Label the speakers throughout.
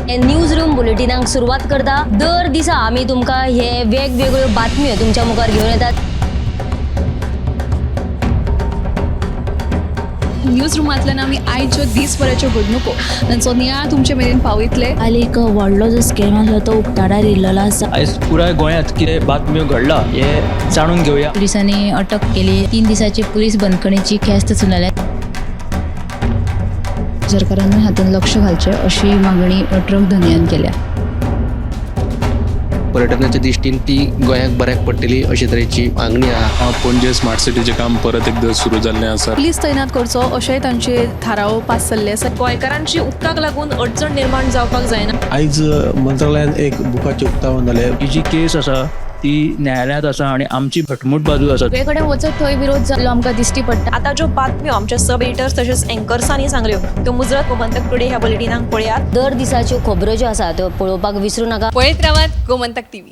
Speaker 1: News room बुलेटिनाक सुरवात करता. दर दिसा आमी तुमकां हे वेगवेगळ्यो बातम्यो तुमच्या मुखार घेवन येतात.
Speaker 2: न्यूज रुमांतल्यान आमी आयच्यो दीसभराच्यो घडणुको तांचो नियाळ तुमचे मेरेन पावयतले.
Speaker 3: काल एक व्हडलो जो स्कॅम आसलो तो उक्ताडार येयल्लो आसा.
Speaker 4: आयज पुराय गोंयांत कितें बातम्यो घडला हें जाणून घेवया.
Speaker 3: पुलिसांनी अटक केली. 3 दिसाची पुलीस बंदखणीची ख्यास्त सुनायल्या.
Speaker 5: सरकारान हातूंत लक्ष घालचें अशी मागणी ट्रक धनयान केल्या.
Speaker 6: पर्यटनाच्या दृश्टीन ती गोंयाक बऱ्याक पडटली अशे तरेची मागणी आहा.
Speaker 7: पणजे स्मार्ट सिटीचें काम परत एकदां सुरू जाल्लें आसा.
Speaker 2: पुलीस तैनात करचो अशेंय तांचे थाराव पास जाल्ले आसा.
Speaker 8: गोंयकारांची उदकाक लागून अडचण निर्माण जावपाक जायना.
Speaker 9: आयज मंत्रालयान एक बुकाचें उक्तावण जालें.
Speaker 4: ही जी केस आसा ती न्यायालयांत आसा आनी आमची घटमूट बाजू आसा.
Speaker 3: सगळे कडेन वचत थंय विरोध जाल्लो आमकां दिश्टी पडटा.
Speaker 8: आतां ज्यो बातम्यो आमच्या सब एडिटर्स तशेंच एंकर्सांनी सांगल्यो त्यो मुजरत गोमंतक टुडे ह्या बुलेटिनाक पळयात.
Speaker 1: दर दिसाच्यो खबरो ज्यो आसा त्यो पळोवपाक विसरूं नाका.
Speaker 2: पळयत रावात गोमंतक टीव्ही.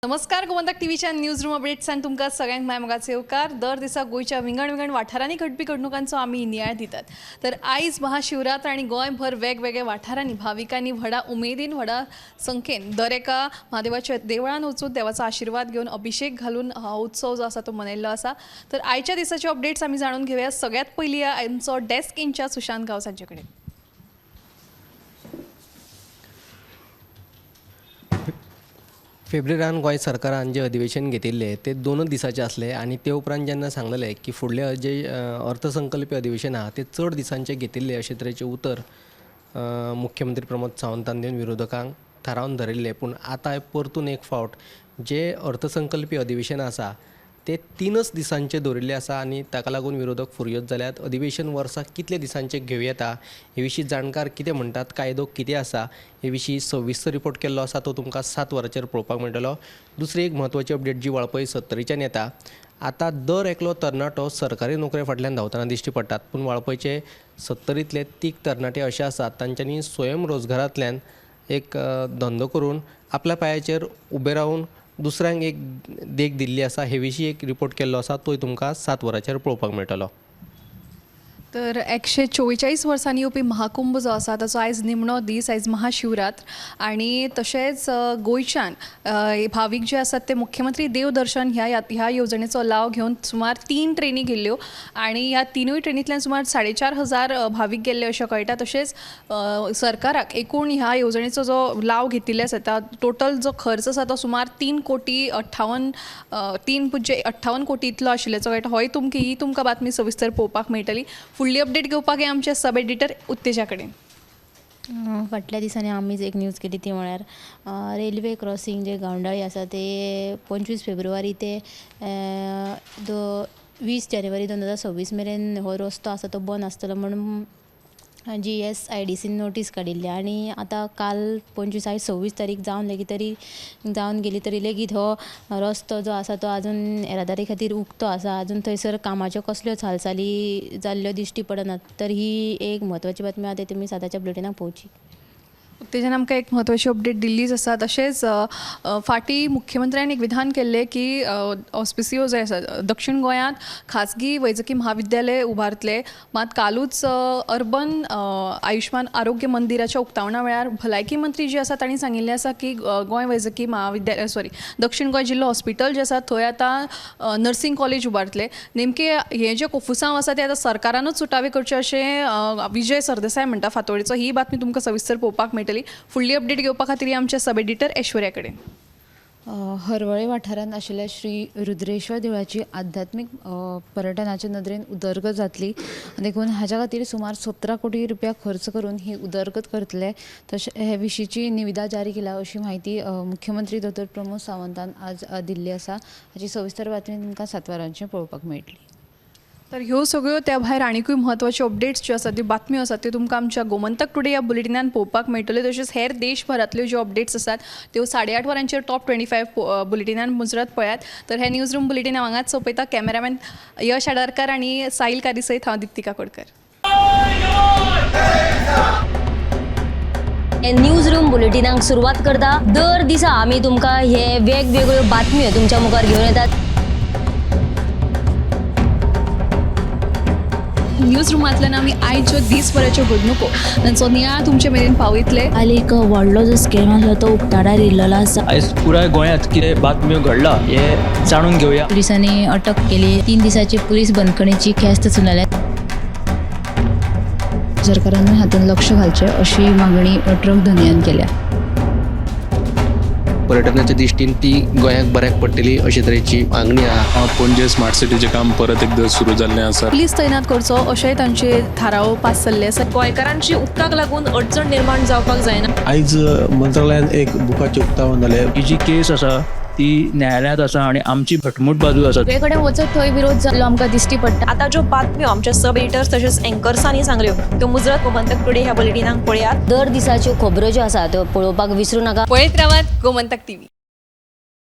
Speaker 2: नमस्कार, गोमंतक टीव्हीच्या न्यूज रूम अपडेट्सान तुमकां सगळ्यांक मायमोगाचे येवकार. दर दिसा गोंयच्या विंगड विंगड वाठारांनी घडपी घडणुकांचो आमी नियाळ दितात. तर आयज महाशिवरात्र आनी गोंयभर वेगवेगळ्या वाठारांनी भाविकांनी व्हडा उमेदीन व्हडा संख्येन दर एका म्हादेवाच्या देवळान वचून देवाचो आशिर्वाद घेवन अभिशेक घालून हो उत्सव जो आसा तो मनयल्लो आसा. तर आयच्या दिसाचे अपडेट्स आमी जाणून घेवया. सगळ्यात पयलीं आमचो डेस्क इन्चार्ज सुशांत गांवस हांचे कडेन.
Speaker 6: फेब्रुवारान गोंय सरकारान जें अधिवेशन घेतिल्लें तें 2 दिसाचें आसलें आनी ते उपरांत जेन्ना सांगलेलें की फुडलें जें अर्थसंकल्पी अधिवेशन आहा तें चड दिसांचें घेतिल्लें अशे तरेचें उतर मुख्यमंत्री प्रमोद सावंतान दिवन विरोधकांक थारावन धरिल्लें. पूण आतां परतून एक फावट जें अर्थसंकल्पी अधिवेशन आसा तें 3 दिसांचें दवरिल्लें आसा आनी ताका लागून विरोधक फुरयोज जाल्यात. अधिवेशन वर्साक कितले दिसांचें घेवं येता हे विशीं जाणकार कितें म्हणटात, कायदो कितें आसा हे विशीं सविस्तर रिपोर्ट केल्लो आसा, तो तुमकां 7 वरांचेर पळोवपाक मेळटलो. दुसरी एक म्हत्वाची अपडेट जी वाळपय सत्तरीच्यान येता. आतां दर एकलो तरणाटो सरकारी नोकरे फाटल्यान धांवतना दिश्टी पडटात, पूण वाळपयचे सत्तरींतले 3 तरणाटे अशे आसात तांच्यांनी स्वयं रोजगारांतल्यान एक धंदो करून आपल्या पांयाचेर उबे रावन दुसऱ्यांक एक देख दिल्ली आसा. हे विशीं एक रिपोर्ट केल्लो आसा, तोय तुमकां 7 वरांचेर पळोवपाक मेळटलो.
Speaker 2: तर 144 वर्सांनी येवपी महाकुंभ जो आसा ताचो आयज निमणो दीस, आयज महाशिवरात्र. आनी तशेंच गोंयच्यान भावीक जे आसात ते मुख्यमंत्री देवदर्शन ह्या येवजणेचो लाव घेवन सुमार 3 ट्रेनी गेल्ल्यो आनी ह्या 3 ट्रेनींतल्यान सुमार 4500 भावीक गेल्ले अशें कळटा. तशेंच सरकाराक एकूण ह्या येवजणेचो जो लाव घेतिल्ले आसा टोटल जो खर्च आसा तो सुमार 3.58 कोटी इतलो आशिल्ल्याचो कळटा. होय तुमकां ही तुमकां बातमी सविस्तर पळोवपाक मेळटली. फुडली अपडेट घेवपाक हे आमचे सब एडिटर उत्तेजा कडेन.
Speaker 3: फाटल्या दिसांनी आमीच एक न्यूज केली ती म्हळ्यार रेल्वे क्रॉसिंग जे गावंडाळी आसा ते 25 फेब्रुवारी ते 20 जानेवारी 2026 मेरेन हो रस्तो आसा तो बंद आसतलो म्हणून GSIDC notice काडिल्ली. आनी आतां काल 25 आयज 26 तारीख जावन लेगीत तरी जावन गेली तरी लेगीत हो रस्तो जो आसा तो आजून येरादारी खातीर उक्तो आसा. आजून थंयसर कामाच्यो कसल्योच हालचाली जाल्ल्यो दिश्टी पडनात. तर ही एक म्हत्वाची बातमी आसा ती तुमी 7च्या बुलेटिनाक पळोवची.
Speaker 2: उत्तेजन आमकां एक म्हत्वाची अपडेट दिल्लीच आसा. तशेंच फाटीं मुख्यमंत्र्यान एक विधान केल्लें की ऑस्पिसियो जे आसा दक्षिण गोंयांत खाजगी वैजकी म्हाविद्यालय उबारतले. मात कालूच अर्बन आयुश्मान आरोग्य मंदिराच्या उक्तावणा वेळार भलायकी मंत्री जे आसा तांणी सांगिल्लें आसा की गोंय वैजकी म्हाविद्यालय सॉरी दक्षिण गोंय जिल्लो हॉस्पिटल जें आसा थंय आतां नर्सिंग कॉलेज उबारतले. नेमकें हें जें कोफुसांव आसा तें आतां सरकारानूच सुटावें करचें अशें विजय सरदेसाय म्हणटा फातोडेचो. ही बातमी तुमकां सविस्तर पळोवपाक मेळटली. फुडली अपडेट घेवपा खातीर आमच्या सब एडिटर ऐश्वर्या कडेन.
Speaker 5: हरवळे वाठारांत आशिल्ल्या श्री रुद्रेश्वर देवळाची आध्यात्मीक पर्यटनाचे नदरेन उदरगत जातली देखून हाज्या खातीर सुमार 17 कोटी रुपया खर्च करून ही उदरगत करतले. तशें हे विशींची निविदा जारी केल्या अशी म्हायती मुख्यमंत्री दोतोर प्रमोद सावंतान आज दिल्ली आसा. हाची सविस्तर बातमी तुमकां 7 वरांचेर पळोवपाक मेळटली.
Speaker 2: तर ह्यो सगळ्यो त्या भायर आनिकूय म्हत्वाच्यो अपडेट्स ज्यो आसात, त्यो बातम्यो आसात त्यो तुमकां आमच्या गोमंतक टुडे ह्या बुलेटिनान पळोवपाक मेळटल्यो. तशेंच हेर देशभरांतल्यो ज्यो अपडेट्स आसात त्यो 8:30 वरांचेर टॉप 25 बुलेटिनान मुजरत पळयात. तर हे न्यूज रूम बुलेटीन हांव हांगाच सोंपयता. कॅमेरामॅन यश आडारकर आनी साहिल कारी सयत हांव दीप्तिका कोडकर.
Speaker 1: न्यूज रूम बुलेटिनाक सुरवात करता. दर दिसा आमी तुमकां हे वेगवेगळ्यो बातम्यो तुमच्या मुखार घेवन येतात.
Speaker 2: न्यूज रुमांतल्यान आमी आयच्यो दीसभराच्यो घडणुको तांचो नियाळ तुमचे मेरेन पावयतले.
Speaker 3: काल एक व्हडलो जो स्कॅम आसलो तो उक्ताडार येयल्लो आसा.
Speaker 4: आयज पुराय गोंयांत कितें बातम्यो घडला हें जाणून घेवया.
Speaker 3: पुलिसांनी अटक केली. 3 दिसाची पुलीस बंदखणीची ख्यास्त सुनायल्या.
Speaker 5: सरकारान हातूंत लक्ष घालचें अशी मागणी ट्रक धनयान केल्या.
Speaker 6: पर्यटनाच्या दृश्टीन ती गोंयाक बऱ्याक पडटली अशे तरेची मागणी आहा.
Speaker 7: पणजे स्मार्ट सिटीचें काम परत एकदां सुरू जाल्लें आसा.
Speaker 2: पुलीस तैनात करचो अशेंय तांचे थाराव पास जाल्ले आसा.
Speaker 8: गोंयकारांची उदकाक लागून अडचण निर्माण जावपाक जायना.
Speaker 9: आयज मंत्रालयान एक बुकाचें उक्तावण जालें.
Speaker 4: ही जी केस आसा ती न्यायालयांत आसा आनी आमची घटमूट बाजू आसा.
Speaker 5: सगळे कडेन वचत थंय विरोध जाल्लो आमकां दिश्टी पडटा.
Speaker 8: आतां ज्यो बातम्यो आमच्या सब एडिटर्स तशेंच एंकर्सांनी सांगल्यो त्यो मुजरत गोमंतक टुडे ह्या बुलेटिनाक पळयात.
Speaker 1: दर दिसाच्यो खबरो ज्यो आसा त्यो पळोवपाक विसरूं नाका.
Speaker 2: पळयत रावात गोमंतक टीव्ही.